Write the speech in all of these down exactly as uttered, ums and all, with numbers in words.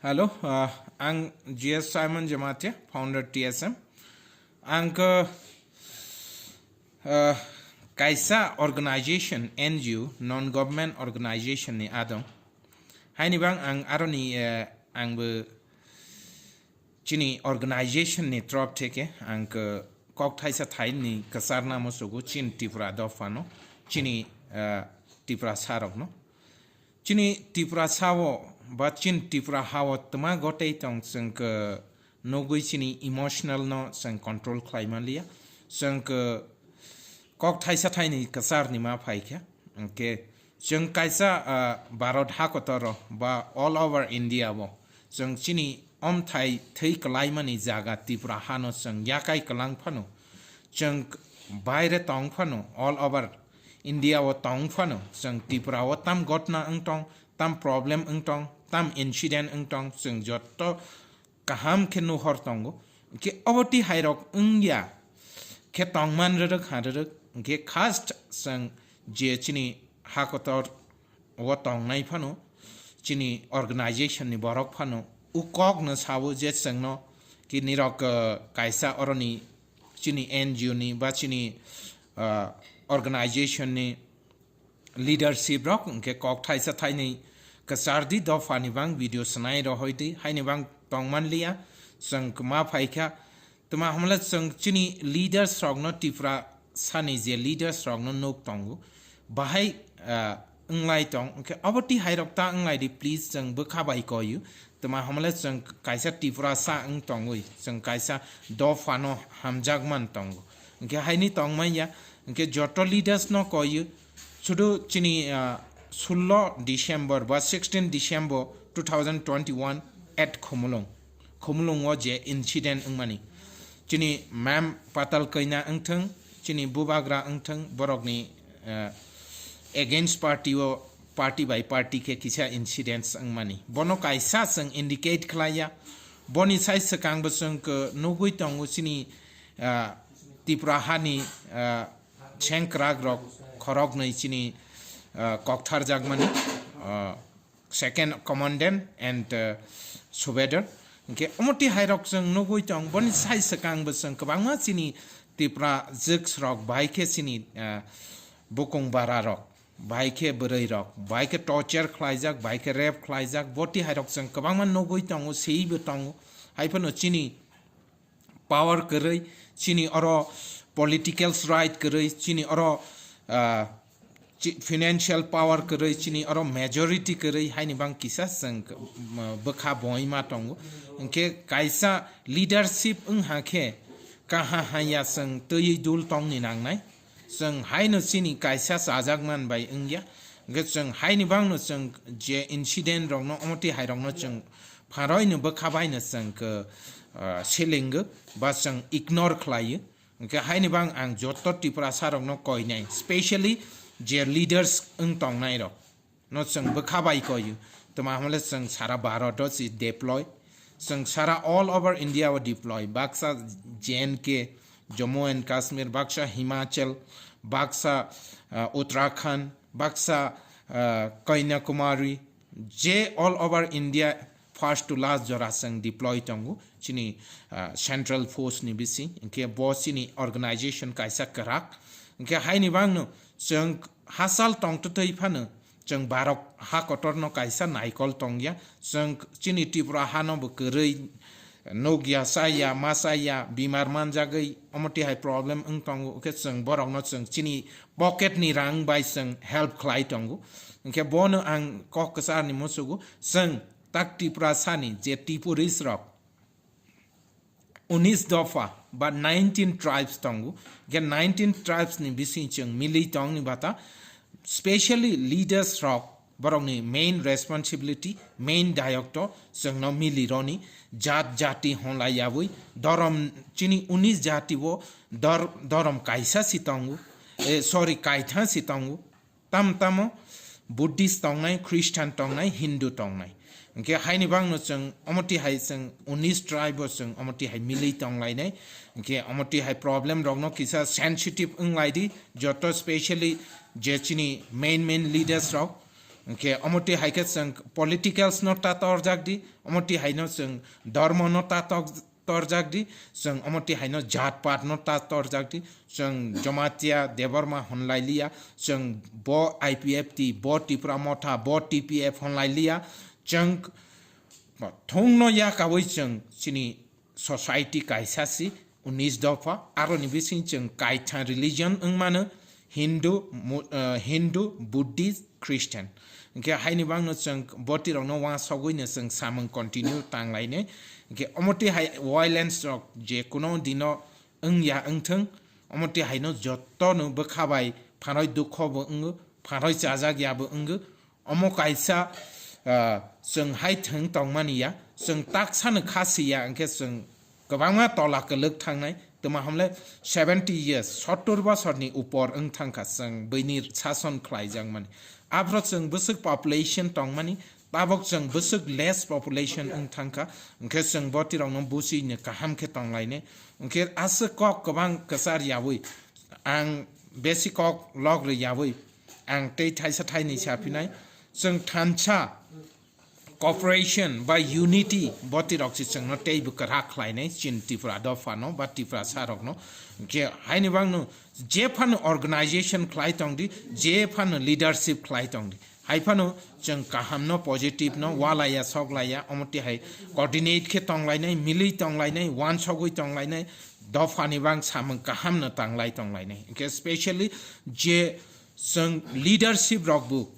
Hello, uh, ang G S Simon Jamatia, founder T S M. Ang ke, uh, kaisa organization, N G O, non-government organization ni adong. Haini bang ang aroni, uh, ang bo chini organization ni trop theke ang ke kok thaisa thai ni kasar namo sugu chin Tripura dopha no, chini, uh, Tripura sarok no. Chini Tripura sao ba chin Tripura hao tma gotei tong chwng ke nugui chini emotional no chwng control khlai manliya. Chwng ke kok thaisa thaini kasar ni ma phai khe. Hwnkhe chwng kaisa, ah, Bharat hakotoro ba all over India o chwng chini omthai thwi kwlaimani jaga Tripura hano chwng yakai kwlang phano, chwng baire tong phano, all over India o tong phano, chwng Tripura o tam gotna wng tong, tam problem wng tong, tam incident wng tong, chwng jotto kaham khe nuhor tongo. Hwnkhe obo twi hairok wngya khe tongman rwrwk ha rwrwk, hwnkhe khas chwng je chini hakotor o tongnai phano, chini organization ni borok phano u kok no sao je chwngno ki nirok, uh, kaisa oroni chini N G O ni ba chini, uh, organization ni leadership rok hwnkhe kok thaisa thaini kasar di dopha ni bang video swnai rohoi di haini bang tongman liya chwng ma phaikha. Tma hamle chwng chini leaders rokno Tripura sani je leaders rokno nuk tongo, bahai, ah, wnglai tong, hwnkhe obo twi hairok ta wnglai di, please, chwng bwkha bai koyu. Tma hamle chwng kaisa Tripura sa wng tongwi, chwng kaisa dophano hamjak man tongo. Hwnkhe haini tongmanya, hwnkhe joto leaders no koyu, sudu chini, ah, sullo December ba sixteen December two thousand twenty-one at Khumulwng. Khumulwng o je incident wngmani, chini ma'am Patal Kaina wngthwng, chini bubagra wngthwng, borokni, eh, against party o, party by party khe kisa incidents wngmani. Bono kaisa chwng indicate khlaiya. Boni sai swkang bo chwng khe nugui tongo chini, eh, Tripura hani, eh, sengkrak rok khoroknwi chini, eh, koktharjakmani, eh, second commandant and, uh, subedar. Hwnkhe omo twi hairok chwng nugui tong, boni sai swkang bo chwng kwbangma chini Tripura jwks rok bai khe chini, uh, bukung bara rok bai khe bwrwi rok bai khe torture khlaijak, bai khe rape khlaijak, bo twi hairok chwng kwbangma nugui tongo, swiwi bo tongo. Hai phano chini power kwrwi, chini oro political right kwrwi, chini oro, ah, chi-, financial power kwrwi, chini oro majority kwrwi, haini bang kisa chwng, um, bwkha boi ma tongo. Hwnkhe kaisa leadership wng ha khe kaha haya chwng twiwi dul tongni nangnai. Chwng haino chini kaisa chajakman bai wngya. Hwnkhe chwng haini bangno chwng je incident rokno, omo twi hairokno chwng pharoino bwkha baino chwng khe, ah, selingo ba chwng ignore khlaio. Hwnkhe haini bang ang joto Tiprasa rokno koinai, specially je leaders wng tongnai rok no chwng bwkha bai koio. Tma hwnle chwng sara Bharat o si deploy, chwng sara all over India o deploy, baksa J and K, Jammu and Kashmir, baksa Himachal, baksa, ah, Uttarakhand, baksa, ah, Kanyakumari, je all over India first to last jora chwng deploy tongo chini, ah, central force ni bising, hwnkhe bo chini organization kaisa kwrak, hwnkhe haini bangno chwng hachal tongtwtwi phano chwng Bharat ha kotorno kaisa naikol tongya, chwng chini Tripura hano bo kwrwi nukya, chaya, ma chaya, bimar manjagwi, omo twi hai problem wng tongo, hwnkhe chwng borokno chwng chini pocket ni rang bai chwng help khlai tongo. Hwnkhe bono ang kok kwcharni muchugo, chwng tak Tiprasani je Tipuris rok unis dopha ba nineteen tribes tongo, hwnkhe nineteen tribes ni bising chwng milwi tongni bata, specially leaders rok, borokni main responsibility, main dayokto chwngno milironi, jat jati honlai yaui, dorom chini unis jati o dor-, dorom kaisa si tongo, eh, sorry, kaitha si tongo, tam tamo Buddhist tongnai, Christian tongnai, Hindu tongnai. Hwnkhe haini bangno chwng omo twi hai chwng unis tribe o chwng omo twi hai milwi tonglainai. Hwnkhe omo twi hai problem rokno kisa sensitive wnglaidi, joto specially je chini main main leaders rok. Hwnkhe omo twi hai khe chwng politicals no ta torjak di, omo twi hai no chwng dharma no ta tok-, torjak di, chwng omo twi hai no jat pat no ta torjak di, chwng Jamatia Debbarma honlai liya, chwng bo I P F T, bo Tipra Motha, bo T P F honlai liya, chwng thung no ya kawi chwng chini society kaisa si unis dopha, aroni bising chwng kaitha religion wng mano, Hindu, mu-, eh, Hindu, Buddhist, Christian. Hwnkhe haini bangno chwng botirokno uansogwino chwng samung continue tanglainai. Hwnkhe omo twi hai violence rok je kuno dino wngya wngthwng, omo twi haino jotono bwkha bai phanoi dukho bo wngo, phanoi chajak ya bo wngo. Omo kaisa, ah, chwng hai thwng tongmani ya, chwng taksano kha si ya, hwnkhe chwng kwbangma tola kwlwk thangnai, twma hamle seventy years, sottor bosorni upor wng thangkha chwng buini sason khlaijakmani. Aphro chwng bwswk population tongmani, tabok chwng bwswk less population wng thangkha, hwnkhe chwng botirokno buchino kaham khe tonglainai. Hwnkhe aswk kok kwbang kwchar yaui, ang besi kok log rw yaui, ang tei thaisa thainwi saphinai, chwng thansa cooperation ba unity botirok se chwngno teibo kwrak khlainai chini Tripura dophano ba Tiprasa rokno. Hwnkhe haini bangno je phano organization khlai tongdi, je phano leadership khlai tongdi, hai phano chwng kahamno, positive no walaiya soklaiya, omo twi hai coordinate khe tonglainai, milwi tonglainai, uansogwi tonglainai, dophani bang samung kahamno tanglai tonglainai. Hwnkhe specially je chwng leadership rokbo,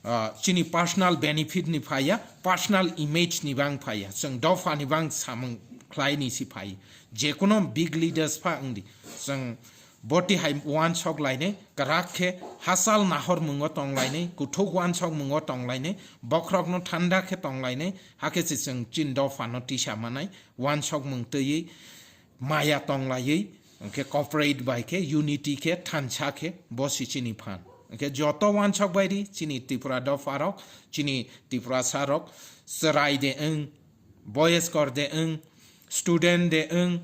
ah, chini personal benefit ni phaiya, personal image ni bang phaiya, chwng dopha ni bang samung khlai ni si phai. Jekuno big leaders pha wngdi, chwng boti hai uansok lainai, kwrak khe hachal nahor mungo tong lainai, kuthuk uansok mungo tong lainai, bokhorokno thanda khe tong lainai, hakhe se chwng chini dopha no tisa manai, uansok mung twiwi maya tong laiwi, hwnkhe cooperate bai khe, unity khe, thansa khe, bo si chini phan. Hwnkhe joto uansok bai ri, chini Tripura dopha rok, chini Tiprasa rok, chwrai de wng, boyeskor de wng, student de wng,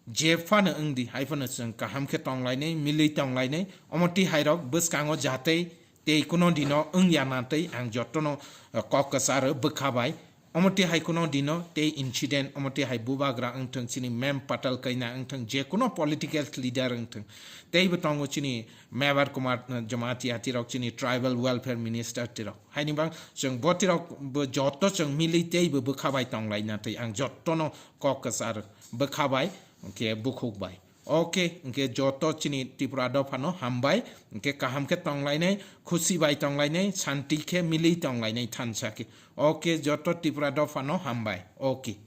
je phano wng di, hai phano chwng kaham khe tong lainai, milwi tong lainai, omo twi hai rok bwskango jatei tei kuno dino wng ya na tei ang jotono, eh, kok kwcharo bwkha bai. Omo twi hai kuno dino tei incident, omo twi hai bubagra wngthwng, chini mem patal kaina wngthwng, je kuno political leader wngthwng, teibo tongo chini Mebar Kumar, eh, Jamatia tirok, chini tribal welfare minister tirok. Haini bang chwng bo tirok bo joto chwng milwi teibo bwkha bai tong laina tei ang jotono kok kwchar bwkha bai, hwnkhe bukhuk bai. Oke, hwnkhe joto chini Tripura dophano hambai, hwnkhe kaham khe tong lainai, khusi bai tong lainai, santi khe milwi tong lainai thansa khe. Oke, joto Tripura dophano hambai. Oke.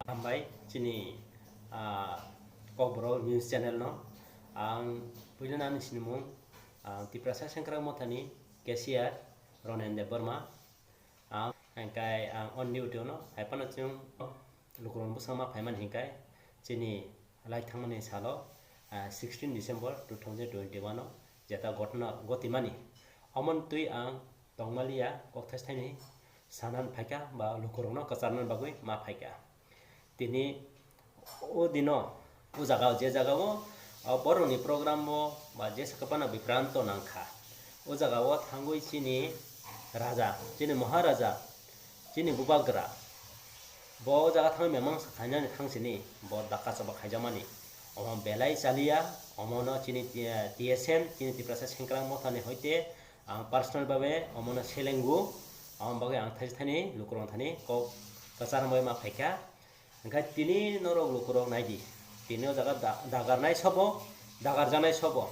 Hambai chini, ah, Kokborok News Channel no. Ang puila nani sinimung, ah, Tiprasa Sengkrak Mothani cashier Ronen Debbarma. Ang hingkai ang on duty no, hai phano chwng lukurok bwskango ma phaimani hingkai chini lai thangmani salo, ah, sixteen December two thousand twenty-one o jeta ghotona ghotimani. Omoni twi ang tongmaliya, kok thaisthaini sanan phaikha ba lukurokno kwcharna bagwi ma phaikha. Tini o dino o jaga, je jaga o, o borokni program o ba je sakha phano bipranto nangkha, o jaga o thangwi chini raja, chini Maharaja, chini bubagra, bo o jaga thangwi memang khainani thangsini bo dakka choba khaijakmani. Omo belai chaliya, omono chini T S M, chini Tiprasa Sengkrak Mothani hoite ang personal babe omono selengo, aboni bagwi ang thaisa thani lukurok thani kok kwchar bai ma phaikha. Hwnkhe tini norok lukurok naidi, tini o jaga da-, dagarnai sobo, dagarjaknai sobo.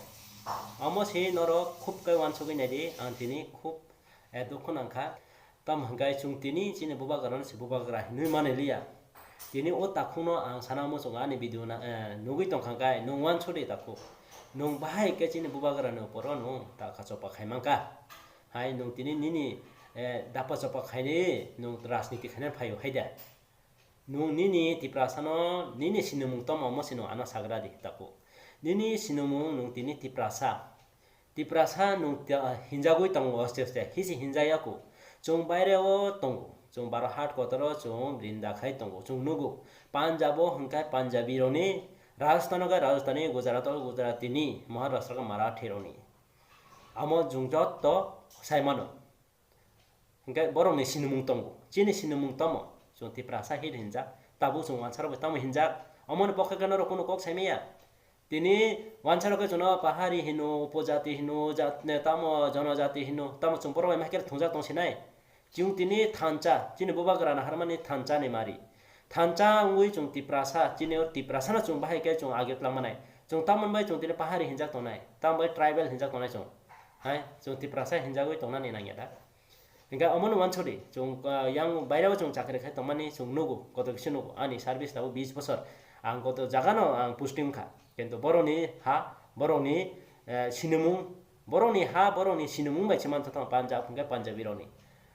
Omo se norok khub khe uansugwi naidi, ang tini khub, eh, dukhu nangkha. Tamo hwnkhe chwng tini chini bubagrano se bubagra hinwi manliya. Tini o takhukno ang sana muchungo ani video na, eh, nugwi tongkha khe nwng uansukdi takhuk. Nwng bahai khe chini bubagrani uporo nwng ta kachopa khai mankha. Hai nwng tini nini, eh, dapa chopa khainwi nwng rajniti khaina phaio hai da. Nwng nini Tiprasano nini sinimung tamo omo se nwng ano sagra di takhuk. Nini sinimung nwng tini Tiprasa. Tiprasa nwng ta-, hinjagwi tongo hoste hoste, hisi hinjaya ku. Chwng baire o tongo, chwng baro hat kotor o chwng rinda khai tongo, chwng nugo. Punjab o hwnkhe Punjabi rokni, Rajasthan o khe Rajasthani, Gujarat o Gujarati ni, Maharashtra o khe Marathi rokni. Amo chwng jotto sai mano. Hingke borokni sinimung tongo. Chini sinimung tamo? Chwng Tiprasa hil hinjak. Tabuk chwng wansarok bai tamo hinjak? Omoni pokhe khe norok kunu kok saimaya. Tini wansarok khe chwngno pahari hino, upojati hino, jat-, tamo jonojati hino, tamo chwng borok bai ma khe thwngjak tong sinai? Chwng tini thansa, chini bubagrano harmani thansa ni mari. Thansa wngwi chwng Tiprasa, chini o Tiprasano chwng bahai khe chwng agir twlang manai. Chwng tamoni bai chwng tini pahari hinjak tongnai, tamoni bai tribal hinjak tongnai chwng. Hai, chwng Tiprasa hinjagwi tongnani nangya da. Hingke omono wansodi, chwng, ah, yang baireo chwng chakri khai tongmani chwng nugo, koto kisa nugo. Ani service tabuk bis bosor. Ang koto jagano ang posting wngkha. Kintu borokni ha, borokni, eh, sinimung, borokni ha, borokni sinimung bai se manthogo Punjab hingke Punjabi rokni.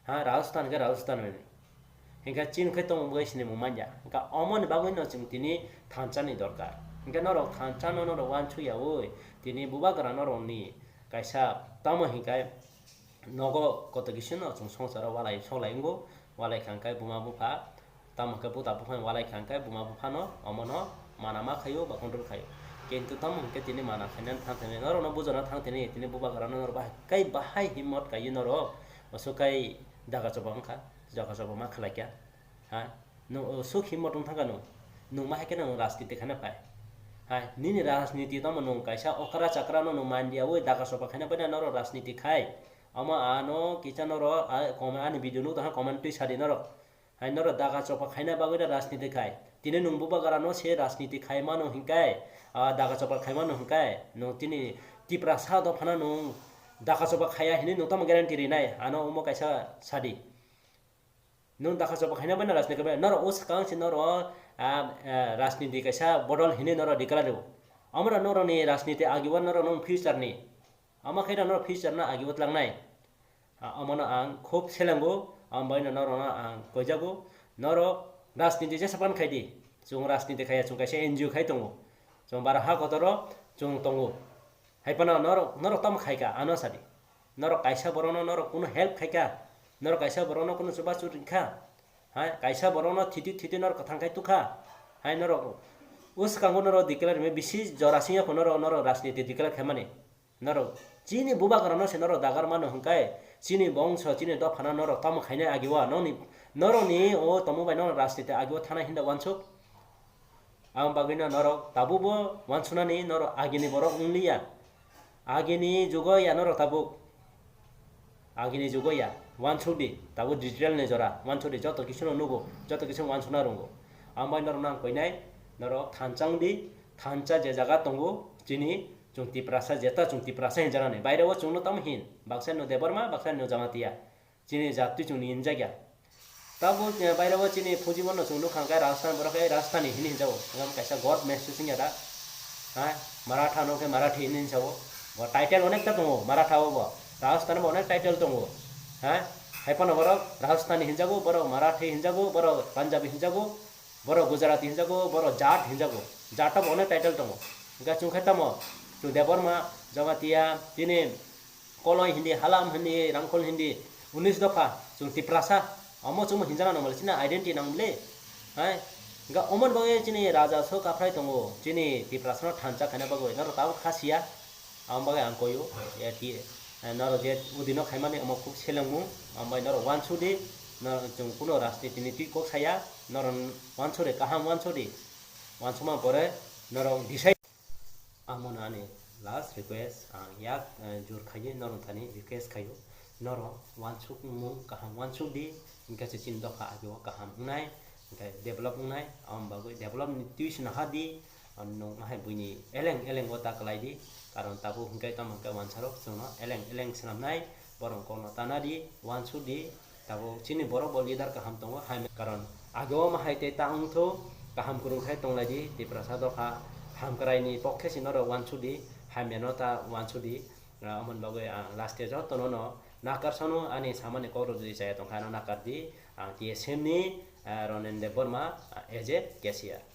Ha, Rajasthan hingke Rajasthan rokni. Hingke chini khai tongmung bai sinimung manya. Hingke omoni bagwino chwng tini thansani dorkar. Hingke norok thansano norok wansuk yaui, tini bubagra norokni kaisa tamo hingke nogo koto kisa no chwng songsaro walai soklai wngo, walai kha hwnkhe buma bupha, tamo hwnkhe buta buphano walai kha hwnkhe buma buphano omono mana ma khaio ba control khaio. Kintu tamo hwnkhe tini mana khainani thang thani, norokno bujana thang thani, tini bubagrano norok bahai kai bahai himmot kaiwi norok, aswk kai daga choba wngkha, daga choba ma khlaikha. Ha? Nwng, o, suk himmo tong thangkha nwng. Nwng ma hai kheno nwng rajniti khaina phai. Hai, nini rajniti tamo nwng kaisa okra chakra no nwng mandiyaui daga sopa khaina bai norok rajniti khai. Omo ano kisa norok, a, comment, ani video nuk tongkha comment twi sadi norok. Hai norok daga sopa khaina bagwi da rajniti khai. Tini nwng bubagra no se rajniti khai mano hinkai, a, daga sopa khai mano hinkai. Nwng tini Tiprasa dophano nwng daga sopa khaya hinwi nwng tamo guarantee rinai. Ano omo kaisa sadi. Nwng daga choba khaina bai no rajniti bai norok o swkang se norok, ah, ah, rajniti kaisa bodol hinwi norok declare rwo. Amora norokni rajniti agibo norok nwng future ni. Ama khe norok future no agibo tlangnai. Ah, omono ang khub selengo, ambai no norok no ang koijago. Norok rajniti jesa pan khai di. Chwng rajniti khaiya, chwng kaisa N G O khai tongo. Chwng bara ha kotoro chwng tongo. Hai phano norok, norok tamo khai kha, ano sadi. Norok kaisa borokno norok kunu help khai kha, norok kaisa borokno kunu chubachu ring kha, hai, kaisa borokno thiti thiti norok kwthang khai tuk kha, hai, norok o swkango norok declare rwmani bisi jora singya kho norok, norok rajniti declare khaimani. Norok chini bubagrano se norok dagar mano hwnkhe, chini bongso, chini dophano norok tamo khainai agio, nokni, norokni o tongmung bai norok rajniti agio thana hinda uansuk. Ang bagwino norok tabukbo uansunani norok agini borok wngliya. Agini jugo ya norok tabuk. Agini jugo ya. Uansuk di. Tabuk digital ni jora. Uansuk di. Joto kisu no nugo. Joto kisu uansukna rungo. Ang bai norok nang koinai. Norok thansa wng di. Thansa je jaga tongo. Chini chwng Tiprasa jeta chwng Tiprasa hinjanani. Baire o chwngno tamo hin. Baksa no Debbarma, baksa no Jamatia. Chini jatwi chwngni hinjakya. Tabuk, eh, bairebo chini Fujibo no chwng nukha hwnkhe Rajasthan borok khe Rajasthani hinwi hinjago. Hwnkhe kaisa god message wngya da. Ha? Maratha no khe Marathi hinwi hinjago. Bo title onekta tongo Maratha o bo. Rajasthani bo onek title tongo. Ha? Hai phano borok Rajasthani hinjago, borok Marathi hinjago, borok Punjabi hinjago. Borok Gujarati hinjago, borok Jat hinjago. Jat bo onek title tongo. Hwnkhe chwng khe tamo? Chwng Debbarma, Jamatia, tini Koloi hindi, Halam hindi, Rangkhol hindi, unis dopha, chwng Tiprasa. Omo chwngbo hinjana nangmani chini identity nang bwle. Hai? Hwnkhe omoni bagwi chini raja so kaphrai tongo, chini Tiprasano thansa khaina bagwi. Norok tabuk kha siya. Ang bagwi ang koyo, ya ki, eh, norok je udino khaimani omo khub selengmung, ang bai norok uansuk di, norok chwng kuno rajniti ni twi kok saya, norok uansuk di, kaham uansuk di, uansukma pore norok decide. Amo no ani last request, ang yak, eh, jur khaiwi norok thani request khaio, norok uansukmung kaham uansuk di, hwnkhe se chini dopha ageo kaham wngnai, hwnkhe develop wngnai, aboni bagwi develop ni twi se naha di, Ang nwng ahai buini eleng eleng o ta kwlai di, karon tabuk hwnkhe tamo hwnkhe uansarok chwngno eleng eleng swnamnai, borok kokno tana di, uansuk di, tabuk chini borok bo leader kaham tongo, hai karon ageo ma hai tei ta wngthu, kaham kwrwng khe tonglai di, Tiprasa dopha hamkrai ni pokhe se norok uansuk di, hamya no ta uansuk di, ah, omoni bagwi ang last o jotono no nakar sano ani samani kok rok jodi chaya tongkha ano nakar di, ang T S M ni, ah, Ronen Debbarma, ah, as a cashier.